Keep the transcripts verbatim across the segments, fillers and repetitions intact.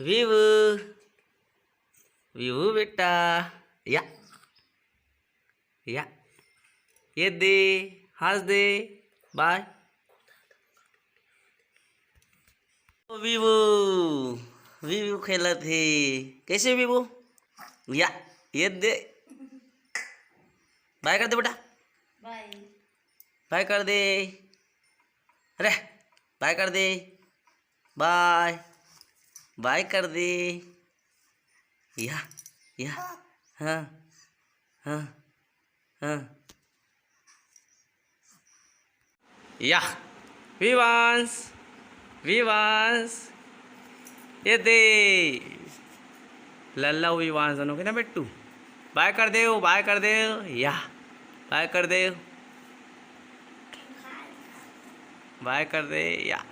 विवु, विवु बेटा, या, या, ये दे, हंस दे, बाय। विवु, विवु खेलत हे। कैसे विवु? या, ये दे। बाय कर दे बेटा। बाय। बाय कर दे। अरे, बाय कर दे। बाय। बाय कर दे। या, या। हाँ, हाँ, हाँ। या, विवांश, विवांश, ये दे। लल्ला विवांश दोनों के ना बेटू। बाय कर दे, बाय कर दे। या, बाय कर दे। बाय कर दे, या।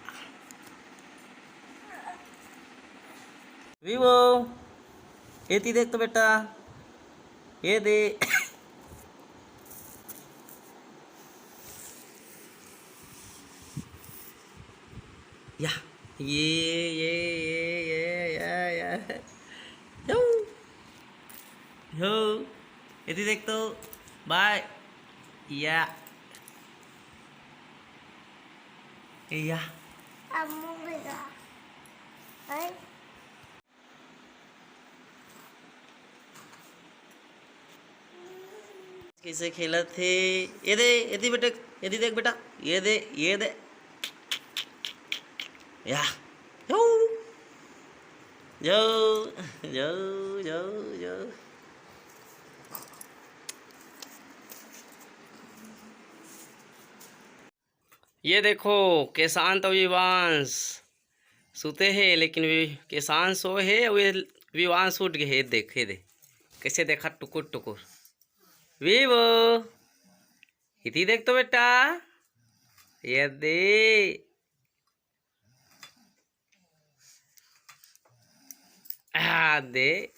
विवो, एती देख तो बेटा, ये दे। या, ये, ये, ये, ये, या, या। यो, यो, एती देख तो, बाय। या, या। अम्मू बेटा। कैसे खेलत हे? ये दे, ये दे बेटे, ये दे देख बेटा, ये दे, ये दे। या, यो, यो, यो, यो, यो। ये देखो, केशांत अउ विवांश सुते हे, लेकिन वि-, केशांश सोए हे, अउ ये विवांश उठ गे हे। देख, ये दे, कैसे देखा टुकुर टुकुर। विवो, इति देख तो बेटा, ये दे। आ दे,